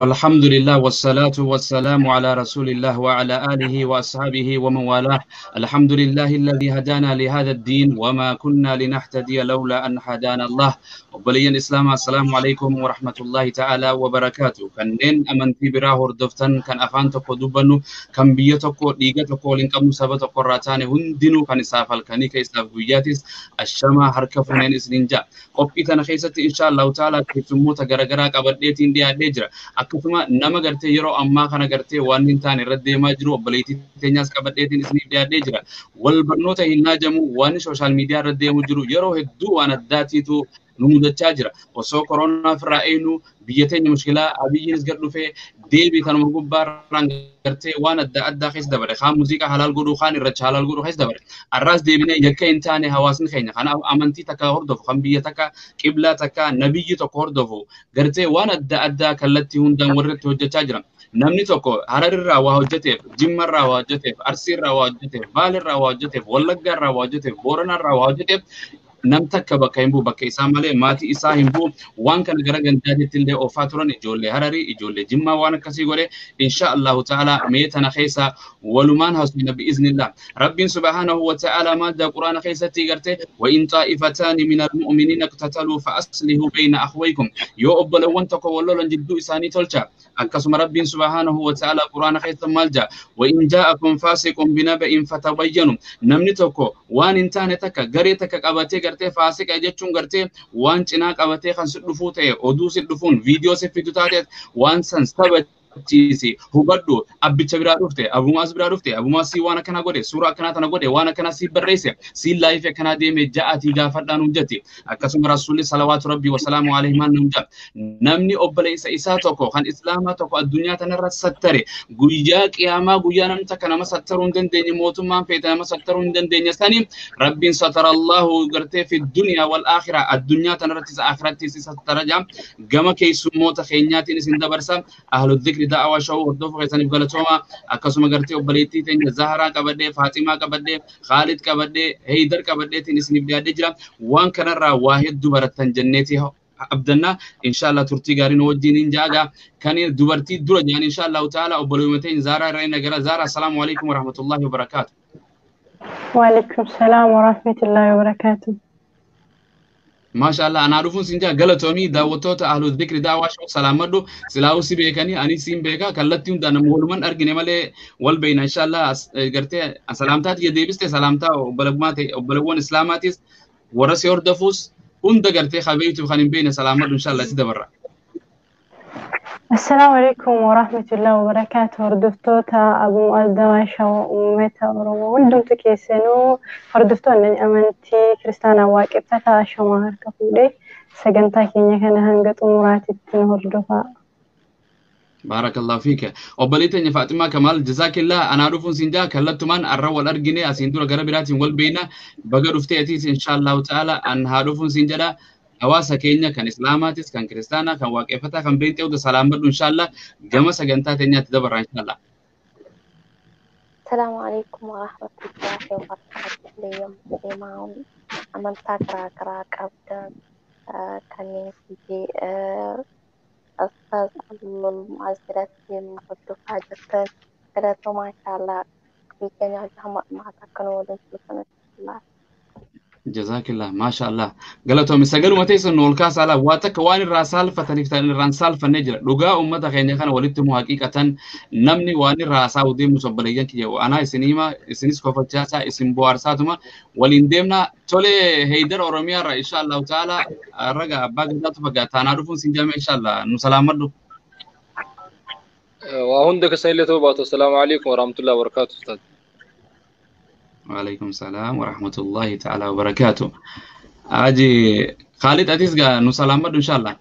الحمد لله والصلاة والسلام على رسول الله وعلى آله وأصحابه ومن والاه. الحمد لله الذي هدانا لهذا الدين وما كنا لنهتدي لولا أن هدانا الله. Obboleeyyan Islaamaa, السلام عليكم ورحمة الله تعالى وبركاته. Kanneen amantii biraa hordoftan, kan afaan tokko dubbannu, kan biyya tokko dhiiga tokko waliin qabnu, saba tokko irraa taane hundinuu, kan isaaf halkanii kan isaaf guyyaatis, ashamaa, harka fuuneen isiniin ja'a. Qophii tana keessatti إن شاء الله تعالى keessummoota garaagaraa qabadheetiin dhiyaadhee jira. Akkasuma nama gartee yeroo ammaa kana gartee waan hin taane irra deemaa jiru obboleettii teenyaas qabadheetiin isiniif dhiyaadhee jira. Wal barnoota hin naajamu, waan social media irra deemu jiru yeroo hedduu waan addaatiitu nu mudachaa jira. Osoo koronaa ofirraa eenyu biyya teenya mushkilaa Abiyyiinis gad dhufee deebii kanuma gubbaarraan gartee waan adda addaa keessa dabare. Kaan muuziqaa halaal godhuu, kaan irracha halaal godhuu keessa dabare. Arraas deebinee yakka hin taane hawaasni keenya kan amantii takka hordofu, kan biyya takka, qiblaa takka, nabiyyi tokko hordofu gartee waan adda addaa kallattii hundaan warratti hojjechaa jira. Namni tokko Hararirraa waa hojjeteef, Jimmarraa waa hojjeteef, Arsiirraa waa hojjeteef, Baalirraa waa hojjeteef, Wallaggaarraa waa hojjeteef, Booranarraa waa hojjeteef, nam takka bakka hin bu'u, bakka isaa malee maatii isaa hin bu'u. Waan kana gara gandaatitti illee oofaa turan ijoollee Hararii, ijoollee Jimmaa waan akkasii godhe. إن شاء الله تعالى mee tana keessa walumaan haasofna بإذن الله. Rabbiin سبحانه وتعالى maal jaa Quraana keessatti garte? وإن طائفتان من المؤمنين اقتتلوا فأصلحوا بين أخويكم. Yoo obbolewwan tokko wal lolan, jidduu isaanii tolcha. Akkasuma Rabbiin سبحانه وتعالى Quraana keessa maal jaa? وإن جاءكم فاسق بنبإ فتبينوا. Namni tokko waan hin taane takka garee takka qabatee gartee, faasiqa jechuun gartee waan cinaa qabatee kan si dhufuu ta'e, oduu si dhufuun viidiyoo si fidu taate, waan san sabachiisi, hubadhu. Abbicha biraa dhufte, abumaas biraa dhufte, abumaas si waan akkanaa godhe, suuraa akkanaa tana godhe, waan akkanaa si barreesse, si live akkanaa deeme ja'atii gaafadhaan nuun jetti. Akkasuma Rasuulli صلوات ربي وسلامه عليه maal nuun jedha? Namni obboleessa isaa tokko kan Islaamaa tokko addunyaa tanarra sattare, guyyaa Qiyaamaa, guyyaa namni takka nama sattaruu hin dandeenye, mootummaan feete nama sattaruu hin dandeenye sani, Rabbiin ستر الله gartee في الدنيا والآخرة, addunyaa tanarrattis akhirattis isa sattara jaa. Gama keessummoota keenyaatiin isin dabarsa. Ahlu Dhikri Da'awaa Show hordofuu keessaniif galatooma. Akkasuma gartee obboleettii teenya Zaharaa qabadhee, Faaximaa qabadhee, Khaalid qabadhee, Heydar qabadheetiin isiniif dhiyaadhee jira. Waan kanarraa waa hedduu barattan jenneeti abdanna. إن شاء الله turtii gaarii nu wajjin hin jaaga. Kan dubartii dura jaan إن شاء الله تعالى obboleewwan teenya Zaaraa irraa inni gara Zaaraa. السلام عليكم ورحمة الله وبركاته. وعليكم السلام ورحمة الله وبركاته. ما شاء الله, anaa dhufuun sin jaa, galatoomii. Daawwattoota Ahlu Dhikri Daawaa Show salaamadhu. Silaa'uu si beekanii, ani siin beeka, kallattii hundaan nama waluman argine malee wal beeyna. إن شاء الله gartee salaamtaati deebiste, salaamtaa obbolewwan Islaamaatis, warra si hordofuus hunda gartee kabeeytuuf kan hin beekne salaamadhu. إن شاء الله si dabarra. السلام عليكم ورحمة الله وبركاته. Hordoftoota Abu Mu'aaz Dawaa Show, uummata Oromoo hundumtu keessanuu, hordoftoonni amantii Kiristaanaa Waaqeffataa, ashamaa, harka fuudhee sagantaa keenya kana hanga xumuraatitti nu hordofaa. بارك الله فيك. Obboleettii teenya Faaximaa Kamaal, جزاك الله, anaa dhufuun sin jaa. Kallattumaan arra wal argine, asiin dura gara biraatiin wal beeyna. Baga dhuftee atiis. إن شاء الله تعالى an haa dhufuun sin jedha. Hawaasa keenya kan Islaamaatis, kan Kiristaanaa, kan Waaqeffataa, kan beekte hunda salaamadhu. إن شاء الله gama sagantaa teenyaatti dabarra إن شاء الله. السلام عليكم ورحمة الله وبركاته. Biyya Musliimaa amantaa garaa garaa qabdan, kanneen fi Ustaaz Abdul Mu'aaz biratti hordofaa jirtan, galatoomaa. إن شاء الله biyya keenya hamma dhumaatti akka nu waliin turtan إن شاء الله. جزاك الله, ما شاء الله, galatoomi. Sagaluma teessan nu ol kaasaa laa. Waa takka waan irraa saalfataniif ta'an irraan saalfannee jira. Dhugaa uummata keenya kana walitti himu, haqiiqatan namni waan irraa haasa'u deemu, obboleeyyan kiyya, anaa isin hima, isinis kofachaasaa, isin bohaarsaatuma waliin deemna. Tole, Heydar Oromiyaa irraa إن شاء الله تعالى raga abbaa gadaatu fagaataanaa dhufuun sin jaame. إن شاء الله nu salaamadhu. Waa hunda keessan illee ta'uu baatu, السلام عليكم ورحمة الله وبركاته ustaaz. وعليكم السلام ورحمة الله تعالى وبركاته. Aji Khalid, atis gaa nu salaamadhu إن شاء الله.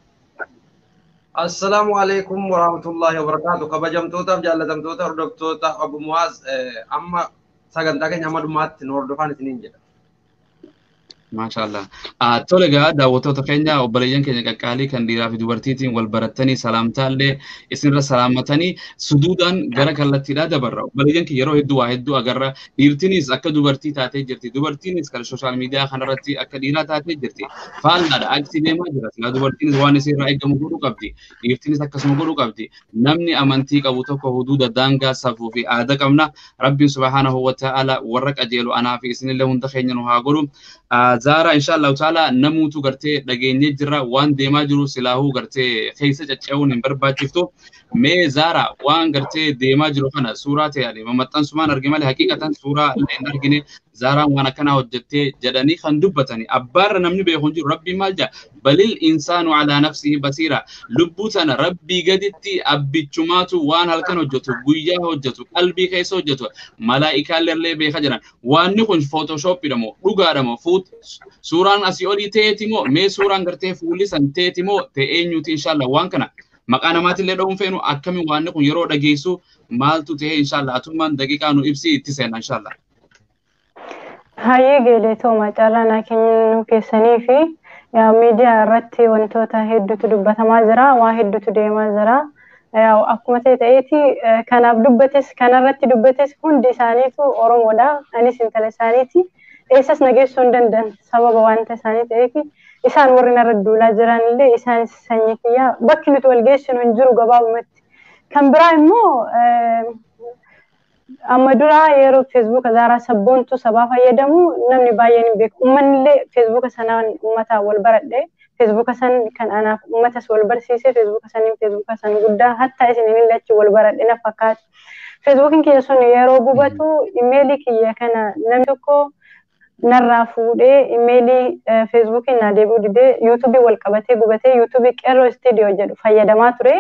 السلام عليكم ورحمة الله وبركاته. Kabajamtootaaf jaallatamtoota hordoftoota Abu Mu'aaz, amma sagantaa keenya hamma dhumaatti nu hordofaan isiniin jedha. Maashaallah. Tole egaa daawwattoota keenya obboleeyyan keenya qaqqaalii kan dhiiraa fi dubartiitiin wal barattanii salaamtaallee isinirra salaammatanii suduudhaan gara kallattiidhaa dabarra. Obboleeyyan keenya yeroo hedduu waa hedduu agarra. Dhiirtinis akka dubartii taatee jirti. Dubartiinis kan sooshaal miidiyaa kanarratti akka dhiiraa taatee jirti. Faallaadha. Aksi deemaa jira. Silaa dubartiinis waan isirraa eegamu godhuu qabdi. Dhiirtinis akkasuma godhuu qabdi. Namni amantii qabu tokko huduuda daangaa safuu fi aadaa qabna. Rabbiin subhaanahu wa ta'ala warra qajeelu anaa fi isinillee hunda keenya nu haa godhu. Zaara inshallah taala namuutu gartee dhageenyee jirra waan deemaa jiru silaahuu gartee keessa cacca'uun hin barbaachiftu. Mee Zaara waan gartee deemaa jiru kana suuraa ta'e ani maxxansumaan arge malee haqiiqatan suuraa illee hin argine Zaaraan waan akkanaa hojjettee jedhanii kan dubbatani. Abbaarra namni beeku hin jiru rabbiin maal jedha balil insaanu alaa nafsihi basiira lubbuu tana rabbii gaditti abbichumaatu waan halkan hojjetu guyyaa hojjetu qalbii keessa hojjetu malaa'ikaallee beeka jedhan waanni kun footoshooppiidha moo dhugaadha moo suuraan asii olii ta'eeti moo mee suuraan gartee fuulli san ta'eeti moo ta'e eenyuuti inshallah waan kana maqaa namaatillee dha'uun feenu akkamiin waanni kun yeroo dhageessu maaltu ta'e inshallah atummaan daqiiqaa nu ibsi itti seenna inshallah. Hayyee geeleetoo carraa naa kennuu keessanii fi miidiyaa irratti wantoota hedduutu dubbatamaa jira, waa hedduutu deemaa jira. Akkuma ta'e ta'eeti kanaaf dubbates kanarratti dubbates hundi isaaniitu Oromoodha. Anis intala isaaniiti. Eessas na geessuu hin danda'an sababa wanta isaanii ta'eef isaan warri narra duulaa jiran illee isaanis sanyii kiyyaa bakki nuti wal geessinu hin jiru gabaabumatti. Kan biraa immoo amma dura yeroo feesbuuka Zaaraa Sabboontuu sabaa fayyadamu namni baay'een hin beeku. Uummanni illee feesbuuka sanaan uummataan wal baradhe. Feesbuuka san kan anaaf uummatas wal barsiise. Feesbuuka saniin feesbuuka san guddaa hatta isiniin illee achi wal baradhe na fakkaata. Feesbuukiin kiyya sun yeroo gubatu imeelii kiyya kana namni tokko narraa fuudhee imeelii feesbuukiin naa deebi'uu didee yuutuubii wal qabatee gubatee yuutuubii qeerroo istiidiyoo jedhu fayyadamaa ture.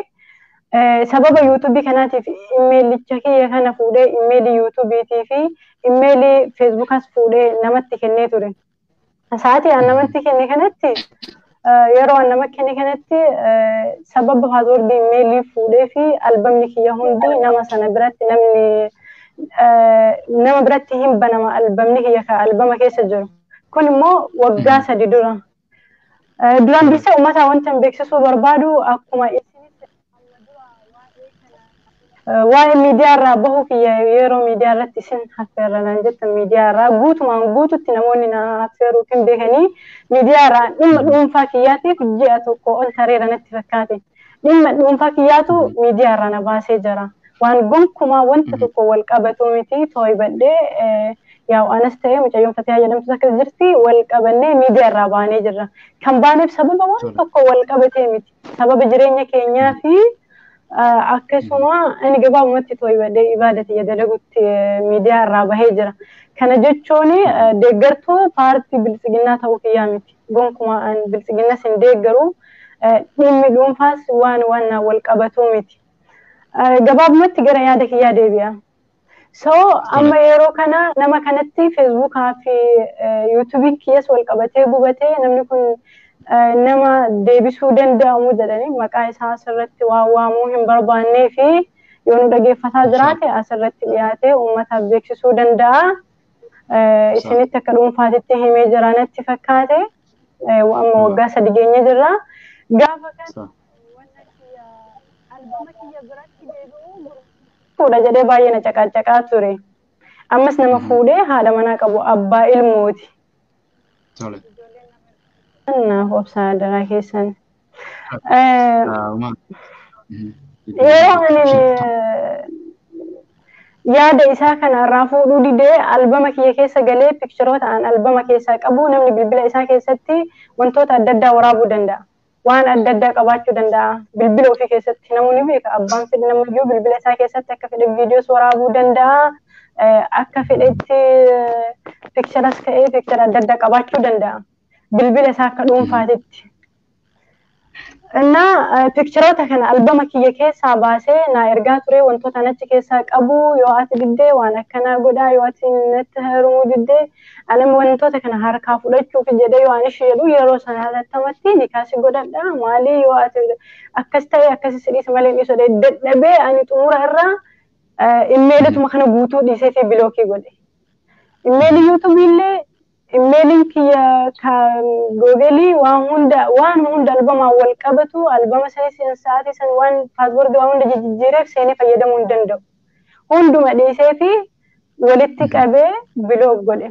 Sababa yuutuubii kanaatiif imeelicha kiyya kana fuudhee imeelii yuutuubiitii fi imeelii feesbuukas fuudhee namatti kennee ture. Sa'aatii an namatti kenne kanatti yeroo an nama kenne kanatti sababa paaswoordii imeelii fuudhee fi albamni kiyya hundi nama sana biratti namni nama biratti hin banama albamni kiyya ka albama keessa jiru. Kun immoo waggaa 3 dura. Duraan dursee uummata wanta hin beeksisuu barbaadu akkuma waa'ee miidiyaa irraa bahuu kiyya yeroo miidiyaa irratti isin affeerra naan jettan miidiyaa irraa guutumaan guututti namoonni na affeeruuf hin beekanii miidiyaa irraa dhimma dhuunfaa kiyyaatiif ji'a tokko ol tareera natti fakkaate. Dhimma dhuunfaa kiyyaatu miidiyaa irraa na baasee jira. Waan gonkumaa wanta tokko wal qabatu miti too'ibadhee yaa'u anas ta'ee mucayyoon Fatihaa jedhamtus akkas jirti wal qabannee miidiyaa irraa baanee jirra. Kan baaneef sababa waan tokko wal qabatee miti. Sababa jireenya keenyaa fi akkasuma ani gabaabumatti too'ibadhee ibaadati dalagutti miidiyaa irraa bahee jira. Kana jechuun deeggartuu paartii biltsiginnaa ta'uu kiyyaa miti. Gonkumaa ani biltsiginnas hin deeggaru dhimmi dhuunfaas waan waan wal qabatu miti. Gabaabumatti gara yaada kiyyaa deebi'a. So amma yeroo kana nama kanatti feesbuukaa fi yuutuubiin kiyyas wal qabatee gubatee namni kun nama deebisuu danda'amu jedhanii maqaa isaa asirratti waan waamuu hin barbaannee fi yoo nu dhageeffataa jiraate asirratti dhiyaatee uummataaf beeksisuu danda'a. Isinitti akka dhuunfaatitti himee jira natti fakkaate. Amma waggaa 3 geenye jirra. Gaafa kana albama kiyya biratti deebi'uu fuudha jedhee baay'ee na caqaacaqaa ture. Ammas nama fuudhee haadha manaa qabu abbaa ilmooti. Naaf obsaa daraa keessan. Yeroo ani yaada isaa kana irraa fuudhuu didee albama kiyya keessa galee pikcharoota an albama keessaa qabu namni bilbila isaa keessatti wantoota adda addaa waraabuu danda'a. Waan adda addaa qabaachuu danda'a. Bilbila ofii keessatti namoonni beeka. Abbaan fedhe namayyuu bilbila isaa keessatti akka fedhe viidiyoos waraabuu danda'a. Akka fedhetti pikcharas ka'ee pikchara adda addaa qabaachuu danda'a. Bilbila isaa akka dhuunfaatitti. Innaa pikcharoota kana albama kiyya keessaa baasee naa ergaa ture wantoota achi keessaa qabu yoo ati diddee waan akkanaa godhaa yoo ati natti heerumuu diddee anam wantoota kana harkaa fudhachuuf jedhee yoo ani ishee jedhu yeroo sana hatattamatti nikaasi godhadha maalii yoo ati akkas ta'e akkas dhiise malee dhiisuu dadhabee ani xumura irraa immeelituma kana guutuu dhiisee fi bilookii godhe. Immeelii yuutuubii illee Imeeliin kiyya kan googelii waan hunda albamaan wal qabatu albama sanis sa'aatii san waan paaspoortii waan hunda jijjiireef seenee fayyadamuu hin danda'u. Hunduma dhiisee fi walitti qabee biloog godhe.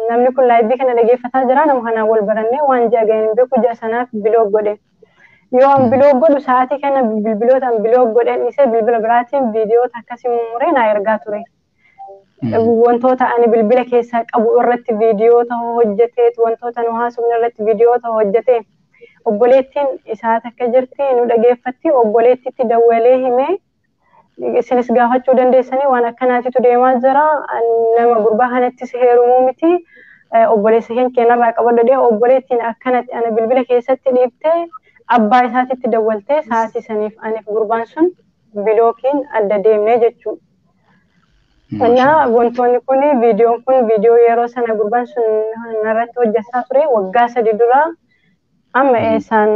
Namni kun laayivii kana dhageeffataa jira nama kanaan wal barannee waan ji'a ga'een beeku ji'a sanaaf biloog godhe. Yoo an biloog godhu sa'aatii kana bilbiloota an biloog godheen dhiisee bilbila biraatiin viidiyoota akkasii mummuree naa ergaa ture. Wantoota ani bilbila keessaa qabu irratti viidiyoota hojjetee wantoota nu haasofne irratti viidiyoota hojjetee obboleettiin isaa takka jirti nu dhageeffatti obboleettitti dawwalee himee isinis gaafachuu dandeessanii waan akkanaatitu deemaa jira nama gurbaa kanattis heerumuu miti obboleessa keenyarraa qabadhu obboleettiin akkanatti ana bilbila keessatti dhiiftee abbaa isaatitti dawwaltee sa'aatii saniif aniif gurbaan sun bilookiin adda deemnee jechuudha. እና wantoonni kun viidiyoon kun viidiyoo yeroo sana gurbaan sun narratti hojjetaa ture waggaa 3 dura amma eessaan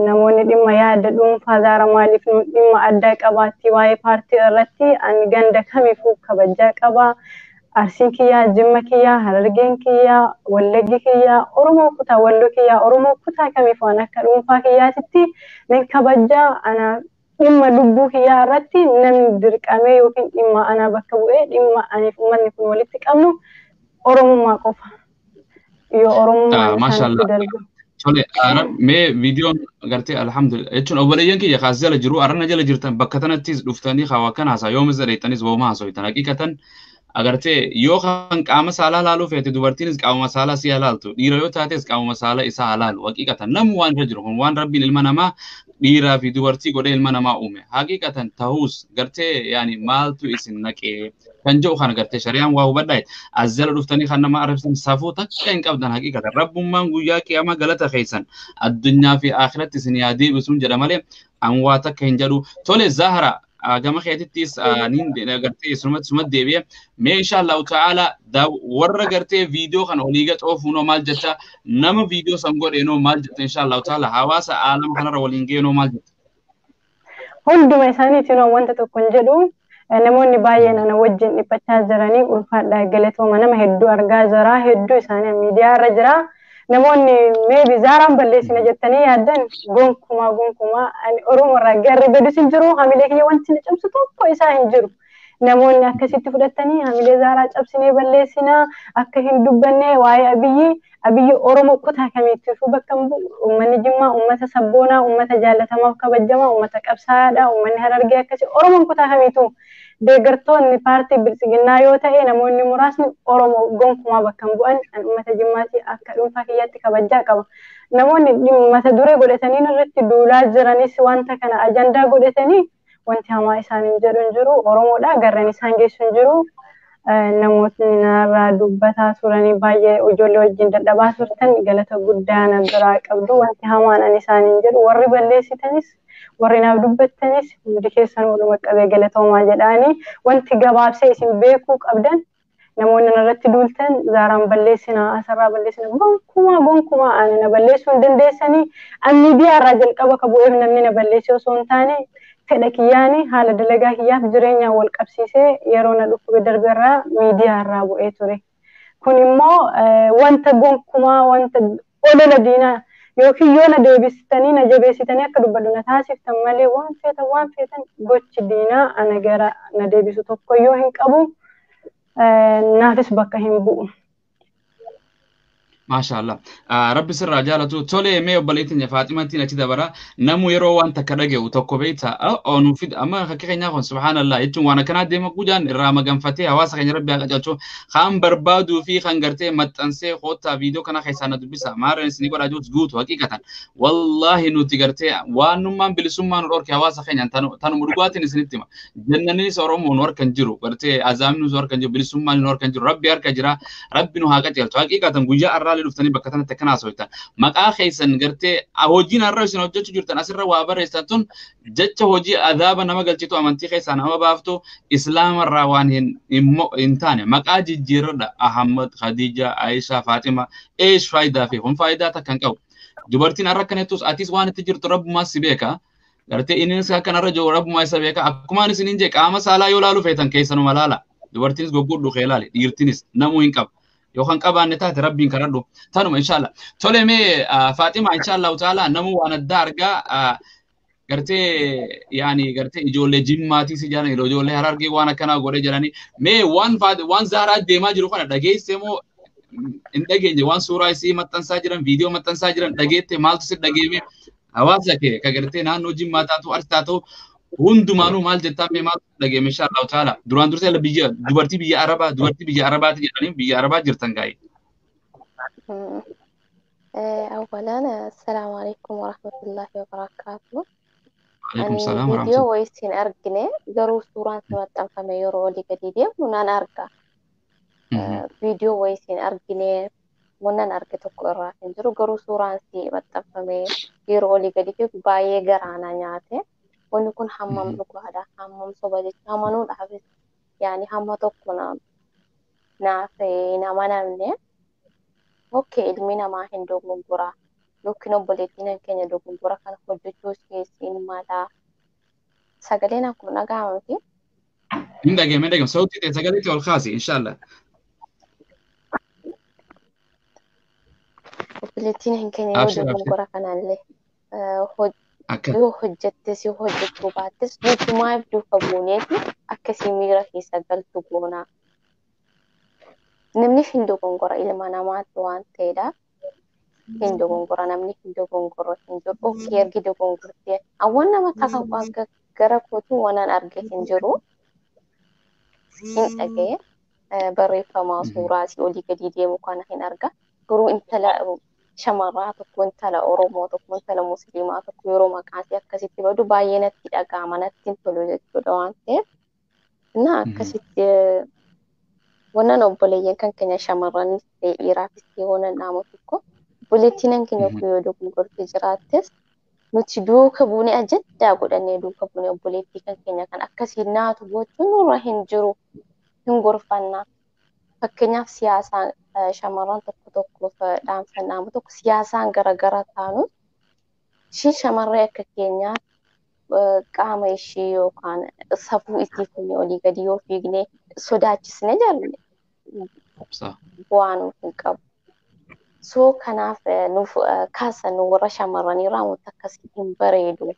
namoonni dhimma yaada dhuunfaa Zaara maaliif dhimma addaa qabaatti waa'ee paartii irratti ani ganda kamiifuu kabajaa qaba. Arsiin kiyyaa, Jimma kiyyaa, Harargeen kiyyaa, Wallaggi kiyyaa, Oromoo kutaa Walloo kiyyaa, Oromoo kutaa kamiif waan akka dhuunfaa kiyyaatitti nan kabajaa ana dhimma lubbuu kiyyaa irratti namni dirqamee yookiin dhimma ana bakka bu'ee dhimma aniif uummanni kun walitti qabnu Oromummaa qofa. Yoo Oromummaa isaanitti darbu. Tole, mee viidiyoon gartee alhamdulillah jechuun obboleeyyan kiyya kaas jala jiru arrana jala jirtan bakka tanattis dhuftanii hawaa kana haasaa yoomis dhareettanis wooma haasoitan haqiiqatan agartee yoo kan qaama saalaa laaluu feete dubartiinis qaama saalaa si halaaltu dhiira yoo taates qaama saalaa isaa halaalu haqiiqatan namu waan irra jiru kun waan rabbiin ilma namaa dhiiraa fi dubartii godhee ilma namaa uume haqiiqatan ta'us gartee yaani maaltu isin naqee kan jedhu kana gartee shari'aan waa hubadhaa as jala dhuftanii kan nama arrabsan safuu takka hin qabdan haqiiqatan rabbummaan guyyaa qiyaamaa galata keessan addunyaa fi akhiratti isin yaa deebisuun jedha malee an waa takka hin jedhu tole Zahra gama keetittis nin gartee sumatti deebi'e mee inshaallahu ta'ala warra gartee viidiyoo kana olii gaxoofuunoo maal jetta nama viidiyoo san godheenoo maal jetta inshaallahu ta'ala hawaasa aalama kanarra waliin geenoo maal jetta. Hunduma isaaniitiin wanta tokko hin jedhu namoonni baay'een ana wajjin dhiphachaa jiranii ulfaadhaa galatooma nama hedduu argaa jira hedduu isaanii miidiyaa irra jira. Namoonni meebi Zaaraan balleessina jettanii yaaddan gonkumaa ani Oromoo irraa garri badus hin jiru hamilee kiyya wanti na cabsu tokko isaa hin jiru. Namoonni akkasitti fudhatanii hamilee Zaaraa cabsinee balleessina akka hin dubbanne waa'ee Abiyyi Oromoo kutaa kamiittiifuu bakka hin bu'u uummanni Jimmaa uummata sabboonaa uummata jaallatamaaf kabajamaa uummata qabsaa'aadha uummanni Harargee akkasii Oromoon kutaa kamiitu deeggartoonni paartii biltsiginnaa yoo ta'e namoonni muraasni Oromoo gonkumaa bakka hin bu'an an uummata Jimmaatii akka dhuunfaa kiyyaatti kabajaa qaba. Namoonni mata duree godhatanii irratti duulaa jiranis wanta kana ajandaa godhatanii wanti hamaa isaaniin jedhu hin jiru Oromoodha garran isaan geessu hin jiru. Namootni narraa dubbataa turanii baay'ee ijoollee wajjin dadhabaa turtan galata guddaa na biraa qabdu wanti hamaan ani isaaniin jedhu warri balleessitanis warri naaf dubbattanis hundi keessan waluma qabee galatoomaa jedhaanii wanti gabaabsee isin beekuu qabdan namoonni narratti duultan Zaaraan balleessina asirraa balleessina gonkumaa ani na balleessuu hin dandeessanii ani miidiyaa irraa jalqaba ka bu'eef namni na balleessee osoo hin taane fedha kiyyaani haala dalagaa kiyyaaf jireenyaan wal qabsiisee yeroo na dhukkube darbeerraa miidiyaa irraa bu'ee ture. Kun immoo wanta gonkumaa wanta olola diinaa yookiin yoo na deebistanii na jabeessitanii akka dubbadhu na taasiftan malee waan feetan gochi diinaa ana gara na deebisu tokko yoo hin qabu naafis bakka hin bu'u. Maashaallah. Rabbi sirraa jaalatu. Tole mee obboleettiin Faaximattiin achi dabara. Namu yeroo waan takka dhaga'u tokko beekta. Onuu fid amma fakki keenyaa kun subhaanallah jechuun waan akkanaa deema guddaan irraa maganfatee hawaasa keenya rabbi haa qajeelchu. Kan barbaaduu fi kan gartee maxxansee koottaa viidiyoo kana keessaa na dubbisa. Maarreen isinii godhaa jirus guutu haqiiqatan. Wallaahi nuti gartee waanummaan bilisummaan nu dhorke hawaasa keenyaan tanuma dhugaatiin isinitti hima. Jannaniis Oromoo nu harka hin jiru. Gartee azaabni nu harka hin jiru. Bilisummaan nu harka hin jiru. Rabbi harka jira. Rabbi nu haa qajeelchu. Haqiiqatan guyyaa har'aa dhuftanii bakka kanatti akkana haasoftan. Maqaa keessan gartee hojiin har'a isin hojjechuu jirtan asirra waa barreessan tun jecha hojii adaaba nama galchitu amantii keessaa nama baaftu islaamarraa waan hin taane maqaa jijjiirradha. Ahmad, Khadija, Aisha, Fatima eesh faayidaa fi kun faayidaa takka hin qabu. Dubartiin har'a akkana jettus atis waan itti jirtu rabbumaa si beeka. Gartee innis akkanarra jiru rabbumaa isa beeka. Akkumaan isiniin jee qaama saalaa yoo laalu feetan keessanuma laala. Dubartiinis goggodhu kee laali dhiirtinis namuu hin qabu. Yookaan qabaanne taate rabbiin kadhadhu. Tanuma inshallah. Tole mee Faaxima inshallah ta'ala namuu waan addaa argaa gartee yaani gartee ijoollee jimmaatii si jedhan ijoollee harargee waan akkanaa godhe jedhanii mee waan waan zaaraa deemaa jiru kana dhageesse moo hin dhageenye waan suuraa isii maxxansaa jiran viidiyoo maxxansaa jiran dhageette maaltu si dhageeme hawaasa kee ka gartee naannoo jimmaa taatu arsi taatu hundumaanuu maal jettaa mee maaltu si dhageeme inshallah ta'ala duraan dursee biyya dubartii biyya arabaa dubartii biyya arabaati jedhanii biyya arabaa jirtan gaa'ee. أولا السلام عليكم ورحمة الله وبركاته. عليكم السلام ورحمة الله. الله. Wayisiin argine garuu suuraan si maxxanfame yeroo olii gadi deemu nan arga. Viidiyoo wayisiin argine wannan arge tokko irraa hin jiru garuu suuraan si maxxanfame yeroo olii gadi fiigu baay'ee garaana nyaate. Wanni kun hammam dhugaadha hammam soba jecha amanuudhaafis yaani hamma tokko naaf hin amanamne. Okay, ilmi namaa hin dogoggora yookiin obboleettiin keenya dogoggora kana hojjechuu isheetiin mala. Sagaleen akkuma dhaga'ama miti. Hin dhaga'ame hin dhaga'ame sautii ta'e sagalee ta'e ol kaasi inshallah. Obboleettiin keenya yoo dogoggora kanallee yoo hojjettes yoo hojjechuu baattes nuti maaf duuka buuneeti akkasii miira keessa galtu goona. Namni hin dogongora ilma namaatti waan ta'eedha. Hin dogongora namni hin dogongoro hin jiru. Okkee ergi dogongortee awwan nama takka gara kootu waan arge hin jiru. Hin dhagaye barreeffama suuraa asii olii gadi deemu kana hin arga. Garuu intala shamarraa tokko intala Oromoo tokko intala Musliimaa tokko yeroo maqaan isii akkasitti badu baay'ee natti dhaga'ama natti hin tolu jechuudha waan ta'eef. Na akkasitti wannan obboleeyyan kan keenya shamarranis ta'e dhiiraafis ta'e wannan dhaamu tokko obboleettiin keenya kun yoo dogongortee jiraattes nuti duuka buunee ajaddaa godhannee duuka buunee obboleettii kan keenya kan akkasii naatu gochuun nurra hin jiru hin gorfanna. Fakkeenyaaf siyaasaan shamarran tokko tokkoof dhaamsan dhaamu tokko siyaasaan garagara taanus ishii shamarree akka keenyaa qaama ishii yookaan safuu isii fuunee olii gadi yoo fiigne sodaachisne jaalladhe bu'aa nuuf hin qabu. So kanaaf nuuf kaasan warra shamarranii raawwatu akkasii hin bareedu.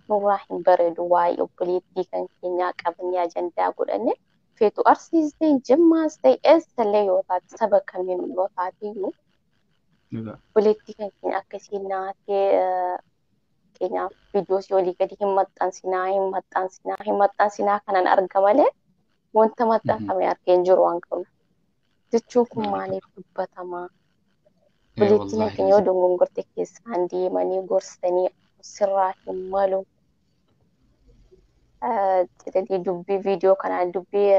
Nurraa hin bareedu waa'ee obboleettii kan keenyaa qabnee ajandaa godhanne feetu arsiis ta'e jimmaas ta'e eessallee yoo taate saba kamiin yoo taate iyyuu obboleettii kan keenya akkasii naatee fakkeenyaaf viidiyoo si olii gadi hin maxxansinaa hin maxxansinaa hin maxxansinaa kanan arga malee wanta maxxanfame argee hin jiru waan qabu. Jechuun kun maaliif dubbatamaa? Obboleettiin keenya yoo dogongorte keessaan deemanii gorsanii sirraa hin malu. Jedhanii dubbii viidiyoo kanaan dubbii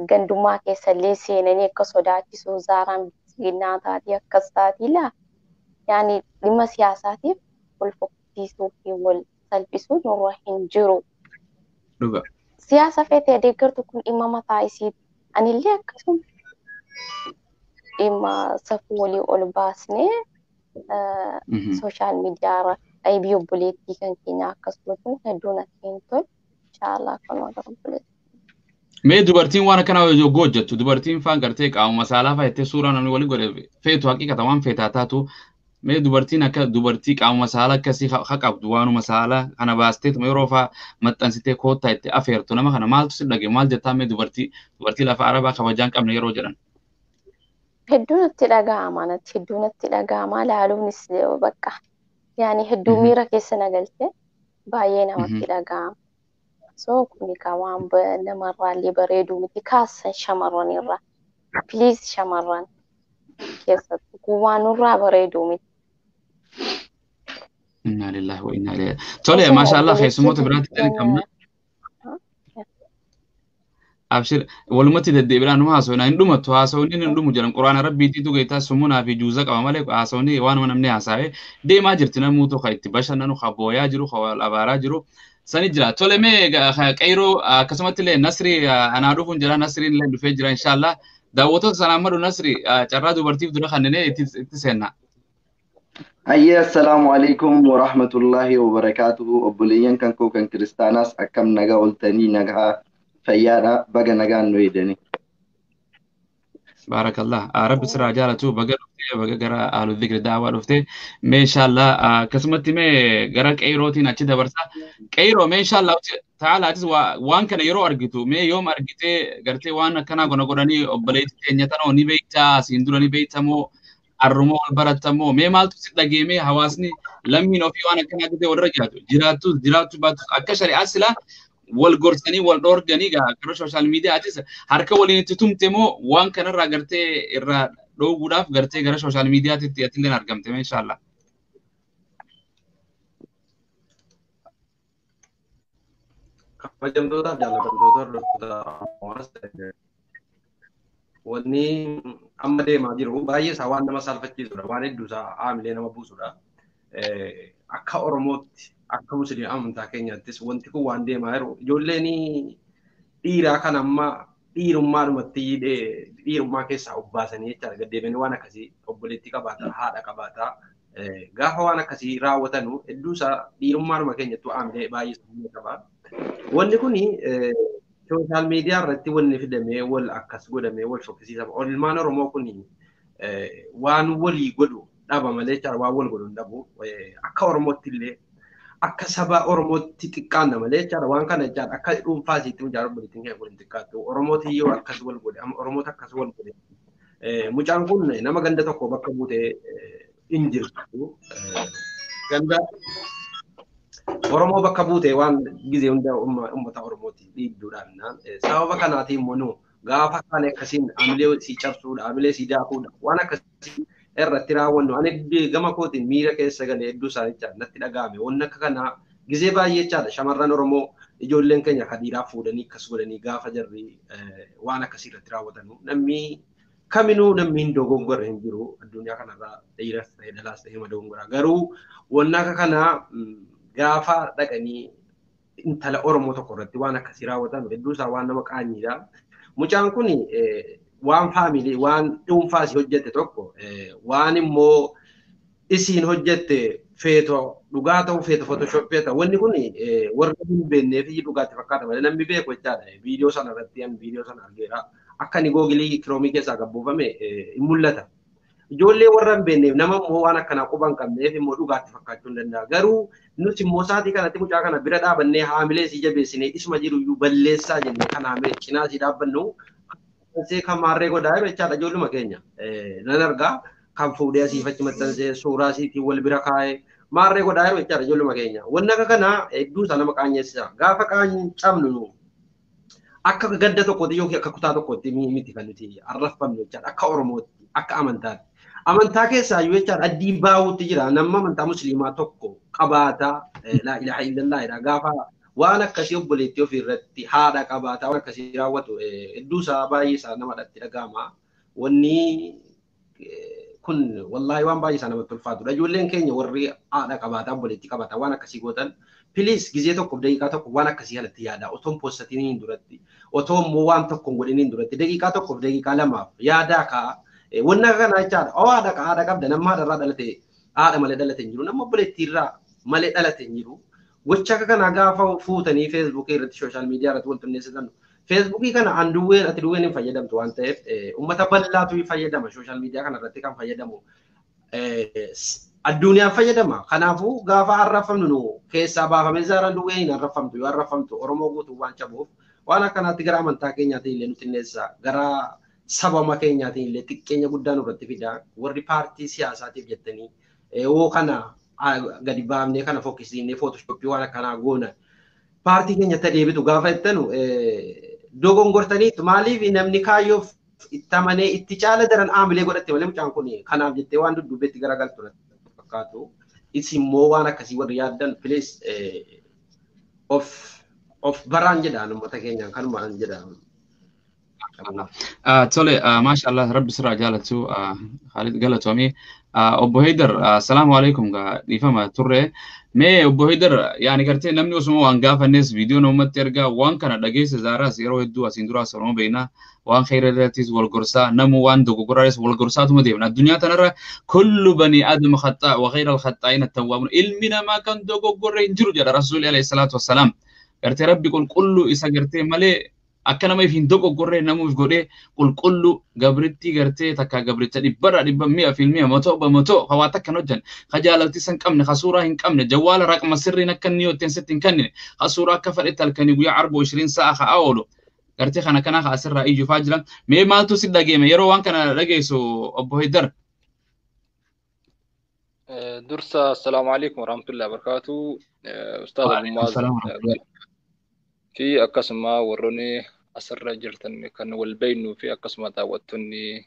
gandummaa keessallee seenanii akka sodaachisu zaaraan biskinnaa taatii akkas taatii laa. Yaani dhimma siyaasaatiif wal fokkisiisuu fi wal salphisuu nurra hin jiru. Siyaasa feetee deeggartu kun dhimma mataa isiiti. Anillee akkasuma dhimma safuu walii ol baasnee sooshaal miidiyaa aybii obboleettii kan keenya akkas gochuun hedduu natti hin tolu. Inshaallah kanuma gara obboleettii. Mee dubartiin waan akkanaa yogguu hojjettu dubartiin faan gartee qaamuma saalaa fa'aa jettee suuraa namni waliin godhe feetu haqiiqata waan feetaa taatu mee dubartiin akka dubartii qaamuma saalaa akkasii haa qabdu waanuma saalaa kana baasteetuma yeroo fa'aa maxxansitee koottaa itti afeertu nama kana maaltu si dhage maal jettaa mee dubartii dubartii lafa arabaa kabajaa hin qabne yeroo jedhan. Hedduu natti dhaga'ama natti hedduu natti dhaga'ama laaluunis bakka yaani hedduu miira keessa na galte baay'ee namatti dhaga'ama. So kun egaa waan namarraallee bareedu miti kaasan shamarran irraa. Please shamarran keessattuu kun waan nurraa bareedu miti. Inna lillahi wa inna ilaihi. Tole maashaallah keessummoota biraatti illee qabna. Abshir walumatti deddeebiidhaan nu haasofna hin dhumattu haasofni hin dhumu jedhan quraana rabbiitiitu geettaa summunaa fi juuza qaba malee haasofni waanuma namni haasa'e deemaa jirti namuutu ka itti bashannanu ka booyaa jiru ka wal abaaraa jiru sani jira. Tole mee qeyroo akkasumatti illee Nasri anaa dhufuun jira Nasriin illee dhufee jira inshaallah. Daawwattoota sanaan madhu Nasri carraa dubartiif dura kanneen itti seenna. Hayyee assalaamu alaikum wa rahmatullahi wa barakaatuhu obboleeyyan kan koo kan kiristaanaas akkam nagaa oltanii nagaa fayyaadha baga nagaan nu eedani. Baarakallah. Rabbi sirraa jaalatu baga dhuftee baga gara ahlu dhikri daawaa dhuftee mee inshaallah akkasumatti mee gara qeyrootiin achi dabarsa. Qeyroo mee inshaallah ta'ala atis waan kana yeroo argitu mee yoom argitee gartee waan akkanaa kana godhanii obboleettii teenya tanoo ni beektaa asiin dura ni beektamoo arrumoo wal barattamoo mee maaltu si dhageemee hawaasni lammiin ofii waan akkanaa gitee walirra jiraatu jiraattus jiraachuu baattus akka shari'aa silaa wal gorsanii wal dhoorganii gaa karaa sooshaal miidiyaatis harka waliin itti tumte moo waan kanarraa gartee irraa dhoowwuudhaaf gartee gara sooshaal miidiyaatitti atilleen argamte mee inshaallah. Kabajamtootaaf jaallatamtoota hordoftoota hawaasa wanni amma deemaa jiru baay'ee isaa waan nama saalfachiisudha waan hedduu isaa haamilee nama buusudha. Akka Oromootti akka Musliima amantaa keenyaattis wanti kun waan deemaa jiru ijoolleen dhiiraa kan amma dhiirummaadhumatti dhiirummaa keessaa obbaasanii jechaadha gaddeebiin waan akkasii obboleettii qabaataa haadha qabaataa gaafa waan akkasii raawwatanu hedduu isaa dhiirummaadhuma keenyattuu haamilee baay'ee isaa qaba. Wanni kuni sooshaal miidiyaa irratti wanni fidamee wal akkas godhamee wal fokkisiisama. Ilmaan Oromoo kuni waan walii godhu dhaba malee jechaadha waan wal godhu hin dhabu. Akka Oromootti illee akka saba Oromootti xiqqaanna malee jechaadha waan kana jechaadha akka dhuunfaa isiitti mucaan obboleettiin keenya kun hin xiqqaattu. Oromooti yoo akkas wal godhe Oromoota akkas wal godhe. Mucaan kun nama ganda tokko bakka buutee hin jirtu. Ganda Oromoo bakka buutee waan gizee hunda uummata Oromooti dhiibduudhaan sababa kanaatiin immoo nu gaafa kana akkasiin amilee si cabsuudha amilee si daakuudha waan akkasii irratti raawwannu ani gama kootiin miira keessa galee hedduu isaanii natti dhaga'ame wanni akka kanaa gizee baay'ee jechaadha shamarran Oromoo ijoolleen keenya kan dhiiraa fuudhanii akkas godhanii gaafa jarri waan akkasii irratti raawwatanu namni kaminuu namni hin dogoggorre hin jiru addunyaa kanarraa dhiiras ta'e dhalaas ta'e hima dogoggora garuu wanni akka kanaa gaafa dhaqanii intala Oromoo tokko irratti waan akkasii raawwatan hedduu isaa waan nama qaanyiidha. Mucaan kun waan faamilii waan dhuunfaa isii hojjette tokko waan immoo isiin hojjette feetoo dhugaa ta'u feeto fotoshooppii ta'u wanni kun warra hin beeknee fi dhugaatti fakkaata malee namni beeku jechaadha. Viidiyoo sana irratti ani viidiyoo sana argeera. Akka inni googilii kiroomii keessaa gabbuufame hin mul'ata. Ijoollee warra hin beekneef nama immoo waan akkanaa quba hin qabneef immoo dhugaatti fakkaachuu hin danda'a. Garuu nuti immoo sa'aatii kanatti mucaa kana bira dhaabannee haamilee isii jabeessinee isuma jiru iyyuu balleessaa jennee kan haamilee cinaa isii dhaabbannu maxxansee kan maarree godhaa jiru jechaadha ijoolluma keenya. Nan argaa kan fuudhee asiif achi maxxansee suuraa isiitiin wal bira kaa'ee maarree godhaa jiru jechaadha ijoolluma keenya. Wanni akka kanaa hedduu isaa nama qaanyeessisa. Gaafa qaancaamnu nu akka gadda tokkootti yookiin akka kutaa tokkootti miti kan nuti arrafamnu jechaadha akka Oromootti akka amantaatti. Amantaa keessaa iyyuu jechaadha addii baawutti jira nama amantaa musliimaa tokko qabaataa laa ilaaha illallah jedha gaafa waan akkasii obboleettii ofii irratti haadha qabaataa waan akkasii raawwatu hedduu isaa baay'ee isaa nama dhatti dhaga'ama. Wanni kun wallaahi waan baay'ee isaa namatti ulfaatudha. Ijoolleen keenya warri haadha qabaataa obboleettii qabaataa waan akkasii gootan piliis gizee tokkoof daqiiqaa tokko waan akkasii kanatti yaada otoo hin postatiniin duratti otoo immoo waan tokko hin godhiniin duratti daqiiqaa tokkoof daqiiqaa lamaaf yaadaa ka'a. Wanni akka kanaa jechaadha. Oo haadha haadha qabda nama haadha irraa dhalate haadha malee dhalate hin jiru nama obboleettii irraa malee dhalate hin jiru. Gocha akka kanaa gaafa fuutanii feesbuukii irratti sooshaal miidiyaa irratti wal xinneessitan feesbuukii kana an duwween ati duwween hin fayyadamtu waan ta'eef uummata bal'aatu fayyadama sooshaal miidiyaa kana irratti kan fayyadamu addunyaan fayyadama. Kanaafuu gaafa arrafamnu nu keessaa baafamee zaaraan duwween hin arrafamtu yoo arrafamtu Oromoo guutuu waan cabuuf waan akkanaatti gara amantaa keenyaatiin illee nu xinneessa gara sabama keenyaatiin illee xiqqeenya guddaa nurratti fida warri paartii siyaasaatiif jettanii yoo kana gadi baafnee kana fokkisiisnee footoshoppii waan akkanaa goona. Paartii keenyatti deebitu gaafa jettanu dogongortaniitu maaliif namni kaayyoof itti amanee itti caala daran aamilee godhatte malee mucaan kun kanaaf jettee waan dudduubeetti garagaltu natti fakkaatu. Isin immoo waan akkasii warri yaaddan please of baraan jedhaan uummata keenyaan kanumaan jedhaan. Tole, maashaallah, rabbi sirraa jaalatu Khalid galatoomii. Obbo Haydar, assalaamu alaikum dhiifama turre. Mee obbo Haydar, yaani gartee namni osuma waan gaafannes viidiyoo namatti ergaa waan kana dhageesse zaaraas yeroo hedduu asiin duraas Oromoo beekna waan khayra irrattis wal gorsaa namu waan dogoggoraanis wal gorsaatuma deemna. Addunyaa tanarra kullu bani aadama khaxaa wa khayra al-khaxaa'iin at-tawwaabuun ilmi namaa kan dogoggorre hin jiru jedha Rasuulli alayhi salaatu wassalaam. Gartee rabbi qulqulluu isa gartee malee Akka nama hin dogoggorree namuuf godhee qulqullu gabrittii gartee takka gabricha dhibbarra dhibba mi'a filmi'a motoo ba motoo hawaa takka hin hojjanne ka jaalalti san qabne ka suuraa hin qabne jawwaala raqma sirriin akka inni yooteen sitti hin kennine ka suuraa akka fedhetti halkanii guyyaa arba ishirin sa'a ka oolu gartee kana kana ka asirraa iyyufaa jiran mee maaltu si dhageeme yeroo waan kana dhageessu obbo Hiddar. Dursa assalaamu alaikum warahmatullahi wabarakatuh. Ustaaz Abu Muaz fi akkasuma warroonni asirra jirtan kan wal beeknuu fi akkasuma daawwattoonni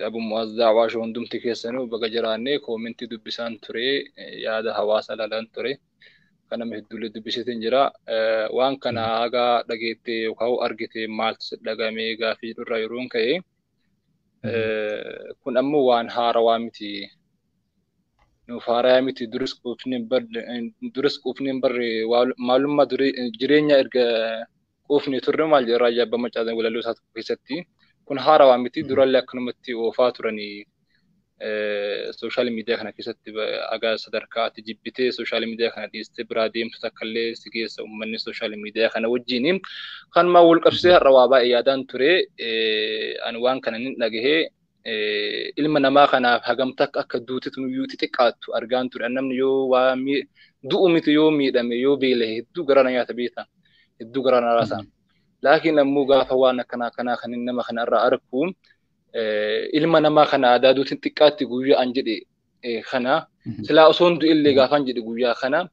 Abu Muaz Daawaa Shoo hundumti keessanuu baga jiraannee koomentii dubbisaan ture yaada hawaasa ilaalaan ture kan nama hedduullee dubbiseetiin jira. Waan kana haga dhageettee yookaan argite maaltu si dhagame gaafii jedhurraa yeroon ka'e kun ammoo waan haarawaa miti. Nuuf haaraa miti duris quufni hin barre maalummaa jireenya erga quufni turre maal jedha raayyaa abbaa maccaa walaloo isaa tokko keessatti kun haarawaa miti durallee akkanumatti oofaa turanii sooshaal miidiyaa kana keessatti haga sadarkaa ati jibbitee sooshaal miidiyaa kana dhiistee biraa deemtu takkallee si geessa uummanni sooshaal miidiyaa kana wajjin kanumaan wal qabsiisee har'a waa baay'ee yaadaan ture ani waan kana nin dhagahee ilma namaa kanaaf hagam takka akka duuti nuyyuu xixiqqaattu argaan ture namni yoo waa du'u miti yoo miidhame yoo beela'e hedduu garaa na nyaata beekta hedduu garaa na raasa. Laakiin ammoo gaafa waan akkanaa akkanaa kan nama kanarraa argu ilma namaa kana aadaa duutiin xiqqaatti guyyaa an jedhe kana silaa osoon du'illee gaafan jedhe guyyaa kana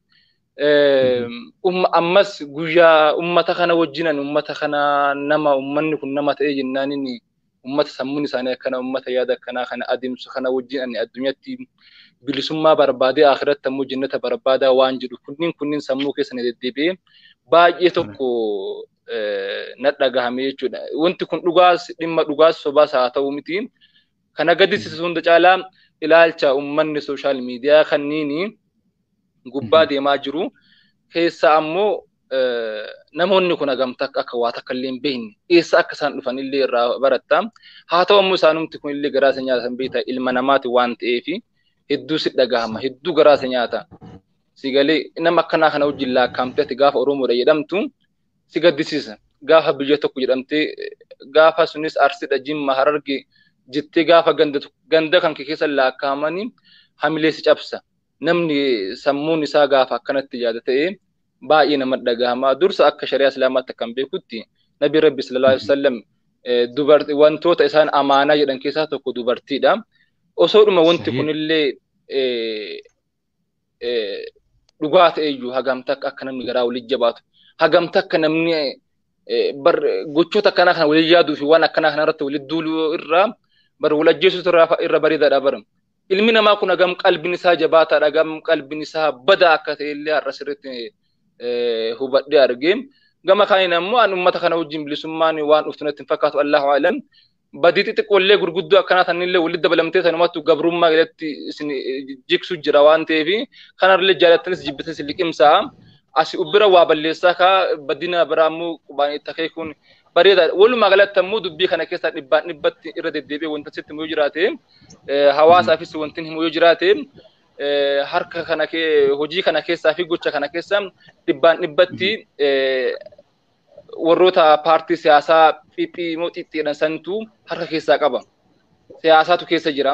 ammas guyyaa ummata kana wajjinan ummata kana nama ummanni kun nama ta'ee jennaan inni ummata sammuun isaanii akkana ummata yaada akkanaa kana adeemsu kana wajjin ani addunyaatti bilisummaa barbaadee akhiratti ammoo jannata barbaadaa waan jedhu kunniin kunniin sammuu keessa na deddeebi'ee baay'ee tokko na dhagahame jechuudha. Wanti kun dhugaas dhimma dhugaas sobaas haa ta'u miti. Kana gaddisiisu hunda caalaa ilaalcha uummanni sooshaal miidiyaa kanniini gubbaa deemaa jiru keessa ammoo namoonni kun hagam takka akka waa takka illee hin beekne eessa akka isaan dhufan illee irraa baratta. Haa ta'u ammoo isaanumti kun illee garaa isa nyaatan beekta ilma namaati waan ta'eef hedduu si dhagahama hedduu garaa isa nyaata. Si galee nama akkanaa kana wajjin lakkaa'amtee ati gaafa Oromoodha jedhamtu si gaddisiisa. Gaafa biyya tokko jedhamtee gaafa sunis Arsiidha Jimma Hararge jettee gaafa ganda kan keessa lakkaa'amanii hamilee si cabsa. Namni sammuun isaa gaafa akkanatti yaada ta'ee baay'ee nama dhagahama. Dursa akka shari'aa islaamaatti akkan beekutti Nabi Rabbi sallallahu alaihi wasallam dubartii wantoota isaan amaanaa jedhan keessaa tokko dubartiidha. Osoodhuma wanti kunillee dhugaa ta'eyyuu hagam takka akka namni garaa walitti jabaatu hagam takka namni gochoota akkanaa kana waliin yaaduu fi waan akkanaa kana irratti walitti duuluu irraa bar wal ajjeesuutu irra bareedaadha bara. Ilmi namaa kun hagam qalbiin isaa jabaataadha hagam qalbiin isaa badaa akka ta'e illee har'a sirriitti hubadhee argee. Gama kaaniin ammoo an uummata kana wajjin bilisummaan waan dhuftu natti hin fakkaatu Allahu a'lam. Badii xixiqqoollee gurguddoo akkanaa tanillee walitti dabalamtee sanumattu gabrummaa jalatti isin jigsu jira waan ta'eef kanarlee jaalattanis jibbitanis liqimsaa. Asi ubbira waa balleessaa kaa badina biraa ammoo qubaan itti akeekuun bareedaadha. Walumaa galatti ammoo dubbii kana keessaa dhibbaan dhibbatti irra deddeebi'ee wanta sitti himu yoo jiraate hawaasaafis wanti himu yoo jiraate harka kana hojii kana keessaa fi gocha kana keessa dhibbaan dhibbatti warroota paartii siyaasaa xixiqqoo moo xixiqqeedhaan santu harka keessaa qaba. Siyaasaatu keessa jira.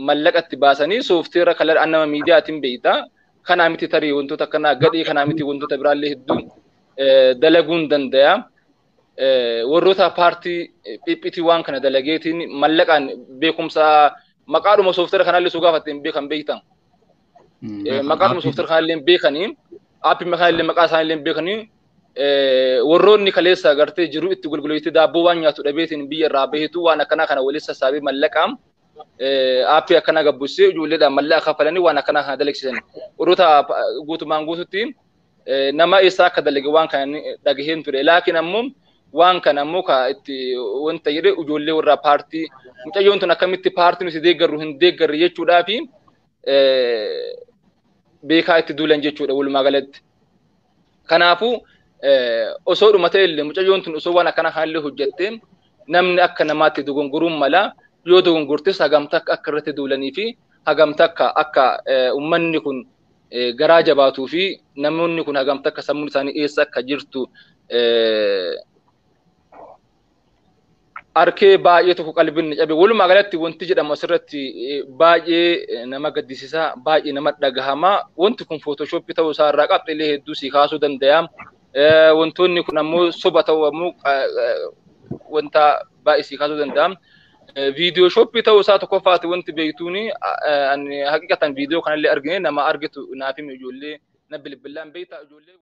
Mallaqa itti baasanii soofteera kalar nama miidiyaatiin beekta. Kanaa miti tarii wantoota akkanaa gadhee kanaa miti wantoota biraallee hedduu dalaguun danda'a. Warroota paartii xixiqqii waan kana dalageetiin mallaqaan beekumsa maqaadhuma soofteera kanaallee soo gaafatte hin beekan beekta. Maqaadhuma soofteera kanaallee hin beekanii aappii kanaallee maqaa isaaniillee hin beekanii warroonni kaleessa agartee jiru itti gulguleetti daabboo waan nyaatu dhabeetiin biyya irraa baheetu waan akkanaa kana walitti sassaabee mallaqaa aappii akkanaa gabbisee ijoolleedhaan mallaqa kaffalanii waan akkanaa kana dalagsiisan. Warroota guutumaan guututti nama eessaa akka dalage waan kana dhagaheen ture. Laakiin ammoo waan kana ammoo ka itti wanta jedhe ijoollee warra paartii mucayyoon tun akkamitti paartii nuti deeggarru hin deeggarre jechuudhaa fi beekaa itti duulan jechuudha walumaa galatti. Kanaafuu osoo dhuma ta'e illee mucayyoon tun osoo waan akkanaa kanallee hojjette namni akka namaatti dogongoruun mala yoo dogongortes hagam takka akka irratti duulanii fi hagam takka akka uummanni kun garaa jabaatuu fi namoonni kun hagam takka sammuun isaanii eessa akka jirtu Arkee baay'ee tokko qalbiin cabe. Walumaa galatti wanti jedhamu asirratti baay'ee nama gaddisiisa, baay'ee nama dhagahama. Wanti kun footooshooppii ta'uu isaa irraa qabxiilee hedduu si kaasuu danda'a. Wantoonni kun ammoo soba ta'uu ammoo wanta baay'ee si kaasuu danda'a. Viidiyoo shooppii ta'uu isaa tokkoffaati wanti beektuuni haqiqatan viidiyoo kanallee argine nama argitu naaf himi ijoollee na bilbilaan beektaa ijoollee.